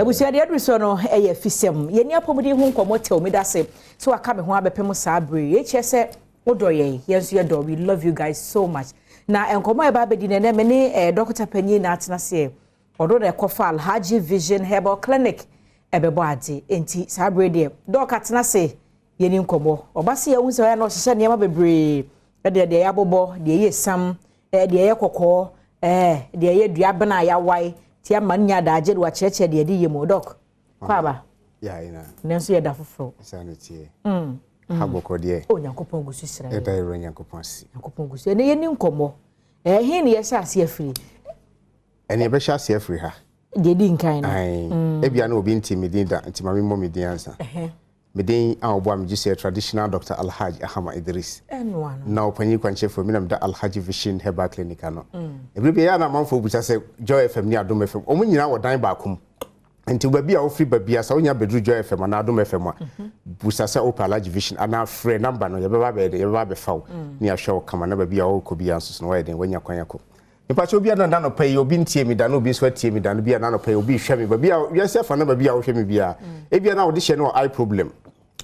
Abusua, deɛ aduru so no ɛyɛ fisɛm. Yɛni apɔmuden ho nkɔmmɔ tɛw mi da se so waka me ho abɛpem saa bere. Yɛkyerɛ sɛ wodɔ yɛn, yɛn nso yɛdɔ. We love you guys so much. Na nkɔmmɔ a ɛba abɛdi nɛnɛ me ne dɔkota panyin na atena seɛ. Ɔdo na ɛkɔfa Alhaji Vision Herbal Clinic ɛbɛbɔ ade. Nti saa bere deɛ, doc atena se, yɛni nkɔmmɔ. Ɔba se yɛhu sɛ ɔyɛ na ɔhyehyɛ nneɛma bebree, ɛdeɛ deɛ yɛabobɔ, deɛ ɛyɛ sam, deɛ ɛyɛ kɔkɔɔ, deɛ ɛyɛ duabena a yɛawae ti ama no nya adagye de wakyerɛkyerɛ deɛ ɛde yɛ mu. Doc, kɔ aba. Ne nso yɛda foforɔ. Ha bɔkɔ deɛ? O, Nyankopɔn gu so hyira. Ɛda yɛwura Nyankopɔn ase. Nyankopɔn gu so. Ɛnɛ yɛni nkɔmmɔ. Ɛhe ne yɛhyɛ ase afiri? Ɛne yɛbɛhyɛ ase afiri ha. Deɛ di nkan no. Ebia na obi nti me din da, nti ma memmɔ me din ansa. Me din a wɔbɔ a megye sɛ traditional Doctor Alhaji Ahama Idris. Na ɔpanyin kwankyerɛfoɔ mi na meda Alhaji Vision Herbal Clinic ano. Ebere bi ɛyɛ na amanfoɔ busa sɛ Joy FM ne Adom FM, wɔn nyinaa wɔ dan baako mu. Nti baabi a wofiri baabi a sɛ wonya bɛduru Joy FM anaa Adom FM a, busa sɛ wopɛ Alhaji Vision anaa frɛ number no, yɛbɛba bɛyɛ den, yɛbɛba abɛfa wo ne ahwɛ wo kama na baabi a wɔrekɔ bi nso so no wɔyɛ den, wɔanya kwan akɔ. Mpakyɛ, obi a na nanɔpɛ yi obi ntie mi da na obi nso atie mi da no bi a nanɔpɛ yi obi hwɛ mi baabi a wiase afa na baabi a wohwɛ mi bia, ebi a na wɔde hyɛ no wɔ eye problem,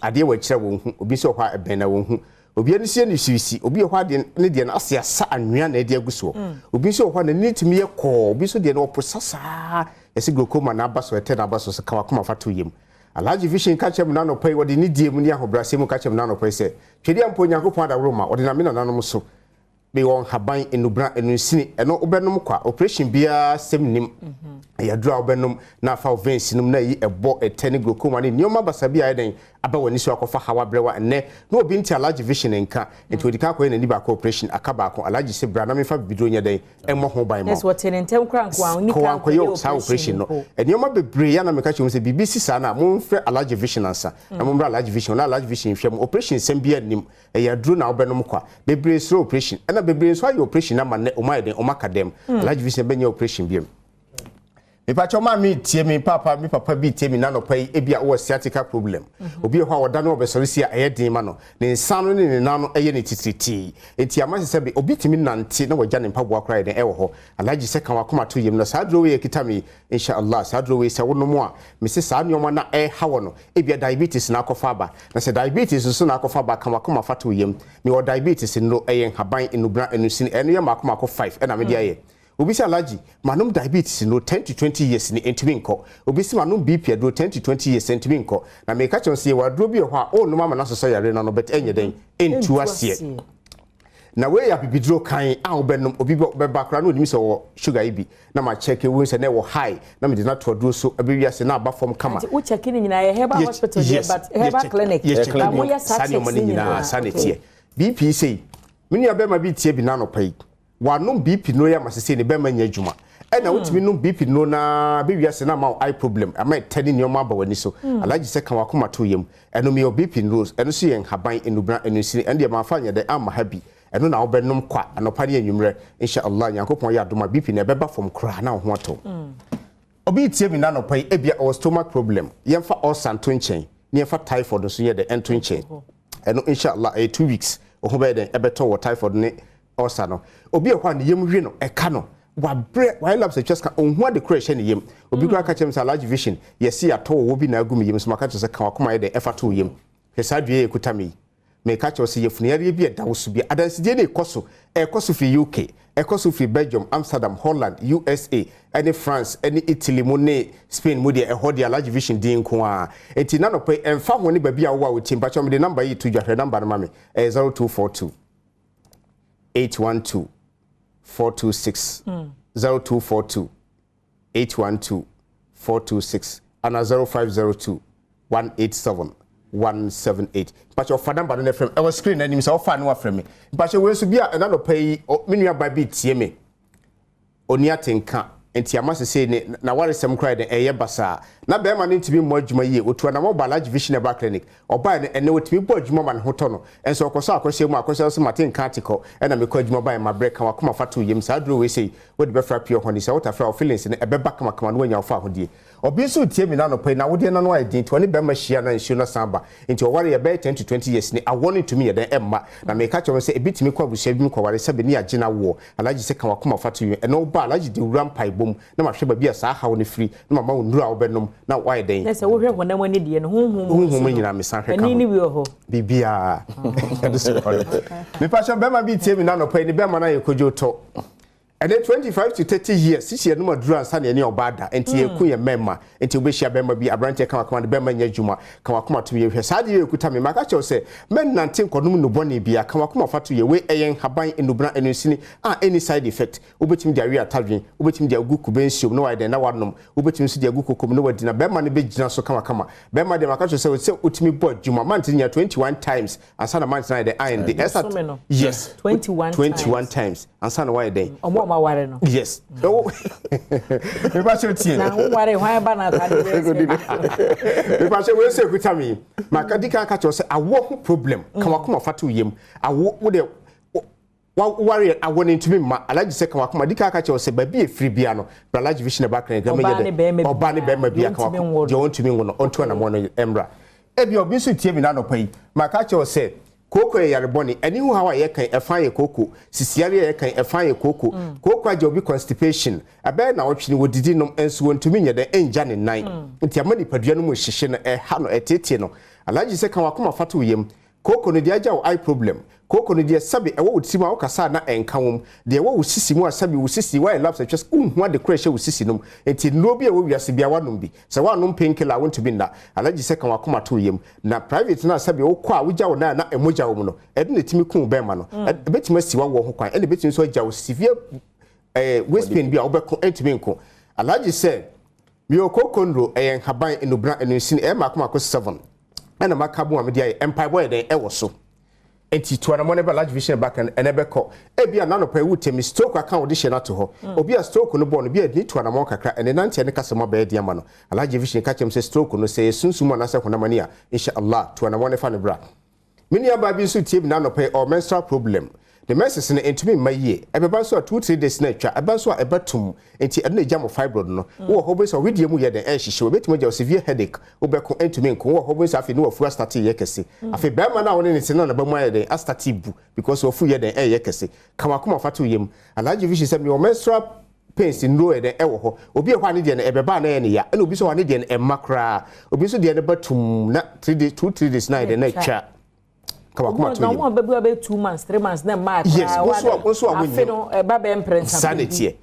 adeɛ wɔ akyerɛ wɔn hu, obi nso wɔ hɔ a ɛbɛn na wɔn hu, obi ani so yɛ ne sirisi, obi wɔ hɔ adeɛ ne deɛ no ase asa anwea na ɛde agu soɔ, obi nso wɔ hɔ a n'ani tumi yɛ kɔɔ, obi nso deɛ no ɔpo sasaa yɛsɛ glaucoma na aba so, ɛtɛ na aba so. So ka wakoma fa to yam. Alhaji Vision ka kyerɛ mu nanɔpɛ yi, wɔde ne die mu ne ahobrɛaseɛ mu ka kyerɛ mu nanɔpɛ yi sɛ twɛdeɛ mpo Onyankopɔn adaworo ma wɔde name nananom so mewɔ nhaban nnubra enunsini. Ɛno wobɛnom kwa, operation biara sɛm nim. Ɛyɛ aduro a wobɛnom na afa wo veins nom na ɛyi ɛbɔ ɛtɛ ne glaucoma ne nneɛma basa bi a ɛdɛn aba w'ani so akɔfa hawa brɛwa. Ɛnɛ na obi nti Alhaji Vision nka nti odi kan akɔyɛ n'ani baako operation, aka baako. Alhaji sɛ bra na mefa bibiduro nyɛ dɛn ɛmmɔ ho ban ma. Yes, wɔte ne ntɛm kora nko a onni kan kɔyɛ saa operation no. Nneɛma bebree yɛ na meka kyerɛ mu sɛ biribi si saa na momfrɛ Alhaji Vision ansa na mommra Alhaji Vision na Alhaji Vision hwɛ mu. Operation nsɛm bi anim, ɛyɛ aduro na wobɛnom kwa. Bebree soro operation, ɛna bebree nso ayɛ operation ama nnɛ ɔmo ayɛ den, ɔmo aka dɛm. Alhaji Vision bɛnyɛ operation biom. Mipakyɛw, maa mi tie mi papa, mi papa bi tie mi nanɔpa yi, ebi a ɔwɔ sciatica problem. Obi wɔ hɔ a ɔda no ɔbɛsɔre si a ɛyɛ den ma no, ne nsa no ne ne nan no ɛyɛ ne titiritii, nti ama sɛ bi obi tumi nante na wagya ne mpaboa koraa yɛ den ɛwɔ hɔ. Alhaji sɛ ka wakoma to yam na saa duro wei ekita mi, inshallah, saa duro wei sɛ wonom a, mesi saa nneɛma na ɛha wɔ no, ebia diabetes na akɔfa aba. Na sɛ diabetes nso na akɔfa aba, ka wakoma fa to yam. Mewɔ diabetes nnuro, ɛyɛ nhaban nnubra nnusini, ɛno yɛ mako mako five ɛna mede ayɛ. Obi sɛ, "Alhaji, manom diabetes no 10 to 20 years ni, ntumi nkɔ." Obi sɛ, "Manom BP aduro 10 to 20 years, ntumi nkɔ." Na meka kyerɛ sɛ yɛwɔ aduro bi wɔ hɔ a ɔnnom ama no asosɔ yare no no, but ɛnyɛ dɛn ɛntu aseɛ. Na wei yɛ abibiduro kan a wobɛnom. Obi bɛba koraa na onim sɛ ɔwɔ sugar yi bi na ma check ewu sɛ na ɛwɔ high na mede no ato aduro so, ɛbɛwi ase na aba fam kama. Nti wo check ne nyinaa yɛ herbal hospital deɛ, but herbal clinic? Yɛ check saa nneɛma no nyinaa. Saa na ɛteɛ. BP sei, me nua bɛrima bi tie bi n'anɔpa yi, wanom BP no yɛ ama sese ne bɛrima nyɛ adwuma, ɛna wotumi nom BP no na bɛwi ase na ama wo eye problem, ama ɛtɛ ne nneɛma aba w'ani so. Alhaji sɛ ka wakoma to yam. Ɛno meyɛ BP no, ɛno so yɛ nhaban nnubra nnusini. Ɛno deɛ mamfa nyɛ dɛ amma ha bi. Ɛno na wobɛnom kwa anɔpa ne anwummerɛ. Inshallah, Nyankopɔn yɛ adom a, BP no ɛbɛba fam koraa na wo ho atɔ. Obi tie mi n'anɔpa yi, ebia ɔwɔ stomach problem. Yɛmfa ulcer nto nkyɛn ne yɛmfa typhoid nso yɛ dɛ ɛnto nkyɛn. Ɛno inshallah ɛyɛ 2 weeks, wo ho bɛyɛ dɛn ɛbɛtɔ wɔ typhoid ne ulcer no. Obi wɔ hɔ a ne yam hwi no, ɛka no, wabrɛ, wayɛ labs atwa sika, ɔnhu ade koro ɛhyɛ ne yam. Obi koraa ka kyerɛ me sɛ, "Alhaji Vision, yɛsi atɔ wɔwɔ bi na agu me yam." So maka kyerɛ sɛ ka wakoma yɛ dɛn ɛfa to wo yam. Hwɛ saa dua yɛ kuta me yi, meka kyerɛ sɛ yɛfunu bi ɛda wo so bi. Adansidie no ɛkɔ so, ɛkɔ so firi UK, ɛkɔ so firi Belgium, Amsterdam, Holland, USA ɛne France ɛne Italy mu ne Spain mu deɛ, ɛhɔ deɛ Alhaji Vision din nko a. Enti nanɔpɛ ɛmfa ho ne baabi a wowɔ a wotie. Mpakyɛ, mede number yi to dwa. Hwɛ number no ma me, ɛyɛ 0242 812 426, 0242 812 426 ana 0502 187 178. Mpakyɛ, ɔfa number no na ɛfrɛ me, ɛwɔ screen n'anim sɛ ɔfa no wafrɛ me. Mpakyɛ, wei nso bi a ɛna nɔpɛ yi, me nua ba bi tie me, oni atenka nti ama sese ne na waresɛm koraa de ɛyɛ basaa na bɛrima no ntumi mmɔ adwuma yie. Otu anamɔ ba Alhaji Vision Herbal Clinic. Ɔbaa no, ɛnɛ otumi bɔ adwuma ma ne ho tɔ no. Ɛnso ɔkɔ so akɔhyɛ mu akɔhyɛ so mate nka ate kɔ ɛna mekɔ adwuma ban ma brɛ. Ka wakoma fa to yam. Saa duro wei sei wode bɛfra pure honey sɛ wotafra wo feelings no ɛbɛba kamakama no, wanya wo fa ahodie. Obi nso tie mi n'anɔpa yi na awodeɛ nano ayɛ den, nti ɔne bɛrima hyia na nsuo no san ba, nti ɔware yɛ bɛyɛ 10 to 20 years ni, awɔ no ntumi yɛ dɛn ɛmma. Na meka kyerɛ wɔn sɛ ebi tumi kɔ abusua bi mu kɔware sɛbi ne agye na woɔ. Alhaji sɛ ka wakoma fa to yam. Ɛno ba Alhaji de wura mpaebɔ. mu na mahwɛ baabi a saa haw no firi na mama wo nnuro a wobɛnom na woayɛ dɛn. Na sɛ wohwɛ honam ani deɛ no, honhom mu nso no, nyinaa mesan hwɛ ka ho. Ani ne bi wɔ hɔ. Biribiara. Ɛno so wɔ hɔ. Mepakyɛ bɛrima bi tie me na anɔpa yi ne bɛrima no ayɛ kodwo tɔ. Ɛnɛ 25 to 30 years sisi yɛnom aduru ansa na yɛne ɔbaa da nti yɛku yɛn mmarima nti wobɛhyia bɛrima bi aberanteɛ kamakama ne bɛrima nyɛ adwuma ka wakoma tom yɛ hwɛ saa adeɛ yɛ kuta me maka kyerɛ wo sɛ mɛnnante nkɔnom nnubɔne bia ka wakoma fa to yɛ wei ɛyɛ nhaban nnubena ɛnunsini a ɛnni side effect wobɛtumi de awe atadwen wobɛtumi de agu kube nsuom na wayɛ dɛn na wanom wobɛtumi nso de agu kokom na wadi na bɛrima no bɛgyina so kamakama bɛrima deɛ maka kyerɛ sɛ sɛ wotumi bɔ adwuma mante nya 21 times ansa na mante no ayɛ dɛn ayɛ de ɛsa yes 21 21 times ansa na wayɛ dɛn ɔmo ɔmo aware no yes mepa kyerɛ tie na woware hwan ba na ata de mepa kyerɛ wei sɛ ekuta mi maka di kan ka kyerɛ sɛ awoɔ ho problem ka wakoma fa to yam awo wo de waware awo no ntumi mma alagye sɛ ka wakoma di kan ka kyerɛ sɛ baabi efiri bia no bra alagye vision ɛba kran grama yɛ dɛ ɔbaa ne bɛrima bia ka wakoma deɛ ɔntumi nwo no ɔntu anamɔ no mmra ebi obi nso tie mi n'anɔpa yi maka kyerɛ sɛ kooko yɛ yare bɔne. Ani ho haw a yɛkan, ɛfa yɛ kooko. Sisiare a yɛkan, ɛfa yɛ kooko. Kooko agya obi constipation. Ɛbɛyɛ naawɔtwe ni, wɔdidi nom nso wɔntumi nyɛ dɛn ɛngya ne nan. Nti ama nipadua no mu hyehye no, ɛha no, ɛteetee no. Alhaji sɛ ka w'akoma fa to wo yam. Kooko no deɛ agya wo eye problem. Kooko no deɛ sɛbe ɛwɔ wo tirim a wokasa a na ɛnka wom. Deɛ ɛwɔ wo sisi mu a sɛbe wo sisi woayɛ lapse atwa sɛ wonhu ade korɔ a ɛhyɛ wo sisi nom. Nti nnuro bi a ɛwɔ wiase biara woanom bi. Sɛ woannom pain killer a wontumi nna. Alhaji sɛ ka w'akoma to wo yam. Na private no a sɛbe wokɔ a wogya wo nan a na mogya wɔ mu no, ɛno na ɛtumi ku wo bɛrima no. Ɛbɛtumi asi w'awoɔ ho kwan ɛna ɛbɛtumi nso agya wo severe eh, waist pain bi a wobɛko ɛntumi nko. Alhaji sɛ mewɔ kooko nnuro, ɛyɛ nhaban, nnubena, nnunsini, ɛyɛ mmaako mmaako seven ɛna maka bom a mede ayɛ. Mpaebɔ yɛ dɛn ɛwɔ so. Enti tu anamɔ no bra Large Vision Bank no ɛnɛ bɛkɔ. Ebia n'anɔpa yi wote me stroke aka wo de hyɛ no ato hɔ. Obi a stroke no bɔɔ no bi a ne tu anamɔn kakra ɛnɛ nanteɛ ne kasa mu abɛyɛ den ama no. Alhaji Vision ka kyerɛ me sɛ stroke no sɛ ɛyɛ sunsum mu anaasɛ honam ani a Insha Allah tu anamɔn no fa no bra. Me nua baa bi nso tie me n'anɔpa yi ɔwɔ menstrual problem. Ne menses no ɛntumi mma yie. Ɛbɛba nso a 2-3 days na atwa, ɛba nso a ɛba tumm. Enti ɛno na egya mo fibroid no. Wowɔ hɔ wobɛhu sɛ ɔwedeɛ mu yɛ dɛn ɛrehyehye wo. Ɛbɛtumi agya wo severe headache. Wobɛko ɛntumi nko. Wowɔ hɔ wobɛhu sɛ afei ne wafuru astate reyɛ kɛse. Afei barima no a wo ne no te no na n'aba mu ayɛ dɛn astate rebu because wafuru yɛ dɛn ɛreyɛ kɛse. Ka w'akoma fa to wo yam. Alhaji Vision sɛ mewɔ menstrual pains nnuro yɛ dɛn ɛwɔ hɔ. Obi wɔ hɔ a ne deɛ no ɛbɛba a na ɛyɛ no ya. Ɛna obi nso wɔ hɔ a ne deɛ no ɛmma koraa. Obi nso deɛ no ba tumm na 3 days, 2 3 days na ayɛ dɛn na atwa. Ka wakoma to yam. Na wɔn a bɛbi bɛ 2 months 3 months na mmaa koraa. Yes, wɔn nso a wɔn afe no ɛba bɛ mprɛnsa. Saa na ɛteɛ.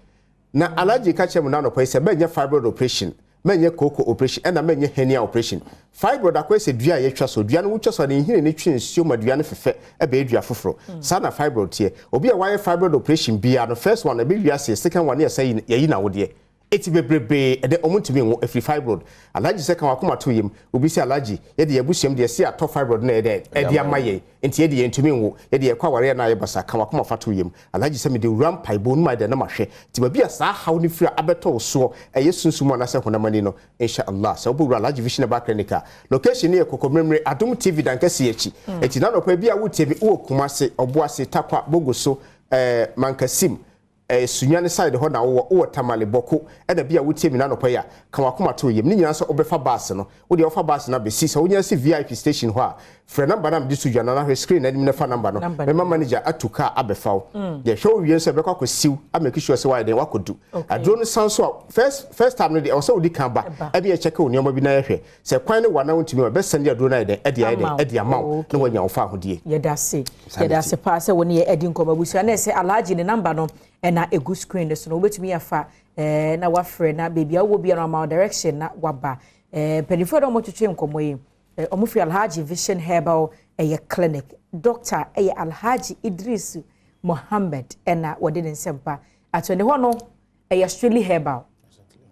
Na Alhaji ka kyerɛ mu n'anɔpa yi sɛ mɛnyɛ fibroid operation, mɛnyɛ kooko operation, ɛna mɛnyɛ hernia operation. Fibroid akɔyɛ sɛ dua a yɛtwa so. Dua no wotwa so a ne nhini no twe nsuo ma dua no fefɛ ɛbɛyɛ dua foforɔ. Saa na fibroid teɛ. Obi a wayɛ fibroid operation biara no, first one ɛbɛwie aseɛ, second one ne yɛsɛ yɛyi n'awodeɛ. Eti bebrebe ɛdɛ ɔmo ntumi nwo efiri fibroid. Alhaji sɛ ka wakoma to yam. Obi sɛ Alhaji yɛde yɛ abusuam deɛ ɛsi atɔ fibroid na yɛde ɛde ama yɛn nti yɛde yɛn ntumi nwo yɛde yɛkɔ awareɛ na ayɛ basa. Ka wakoma fa to yam. Alhaji sɛ mede wura mpaebɔ no mu ayɛ dɛ na mahwɛ nti baabi a saa haw no firi a abɛtɔ wo soɔ ɛyɛ sunsum mu anaasɛ honam ani no Insha Allah sɛ wobɔ wura Alhaji Vision Herbal Clinic a location no yɛ Kɔkɔmmeremmere Adom TV Dankɛseɛ akyi. Enti n'anɔpa bi a wotie me wowɔ Kumase, Ɔboase, Tarkwa, Bogoso, ɛɛ Mankasim, ɛyɛ Sunyani side hɔ na wowɔ, wowɔ Tamale, Bɔko, ɛna bi a wotie me n'anɔpa yi a, ka w'akoma to wo yam. Ne nyinaa sɛ wobɛfa bus no, wo deɛ wofa bus no abɛsi, sɛ wonya si VIP station hɔ a, frɛ number no a mede to dwa no anaa hwɛ screen no anim na fa number no, mɛma manager atu car abɛfa wo. Yɛhwɛ wo wie nso a, yɛbɛkɔ akɔsiw a make sure sɛ woayɛ dɛn, woakɔdu. Aduro no san so a, first, first time no deɛ, ɛwɔ sɛ wodi kan ba, ɛne yɛkyɛke wo nneɛma bi na yɛhwɛ. Sɛ kwan no wa na wontumi a, bɛsɛnde aduro no ayɛ dɛn, ɛde ayɛ dɛn, ɛde ama wo, na woanya wo fahodie. Yɛda ase. Yɛda ase paa sɛ wo ne yɛ adi nkɔmmɔ. Abusua na ɛsɛ Alhaji ne number no ɛna egu screen no so no, wobɛtumi afa na wafrɛ na baabi a wowɔ biara no ama wo direction na waba. Mpanimfoɔ na wɔtwetwe nkɔmmɔ yi, wɔn firi Alhaji Vision Herbal ɛyɛ clinic. Doctor ɛyɛ Alhaji Idris Mohammed ɛna wɔde ne nsɛmpa ato ne hɔ no, ɛyɛ strictly herbal.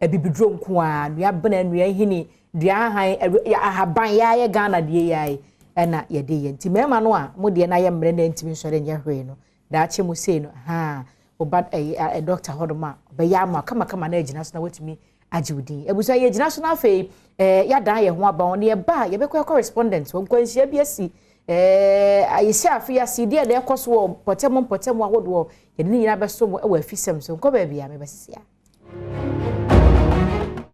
Abibiduro nko ara, nnua bena, nnua hini, dua ahan, ahaban yɛayɛ Ghana deɛ yɛayɛ ɛna yɛde yɛ. Nti mmarima no a mo deɛ no ayɛ mmerɛ na ntumi nsɔre nyɛ hwee no, daakye mu sei no ha ɔba ɛyɛ doctor hɔ nom a ɔbɛyɛ ama kamakama na agyina so na watumi agye wo din. Abusua, yɛgyina so no afei yɛadan yɛn ho aba wɔn yɛba a yɛbɛkɔ correspondent wɔn nkwanhyia bi asi ayɛhyɛ afe ase deɛ na ɛkɔ so wɔ mpɔtam mpɔtam ahodoɔ. Yɛde ne nyinaa bɛso mo wɔ afisɛm so. Nkɔ baabi a mebɛsisi a.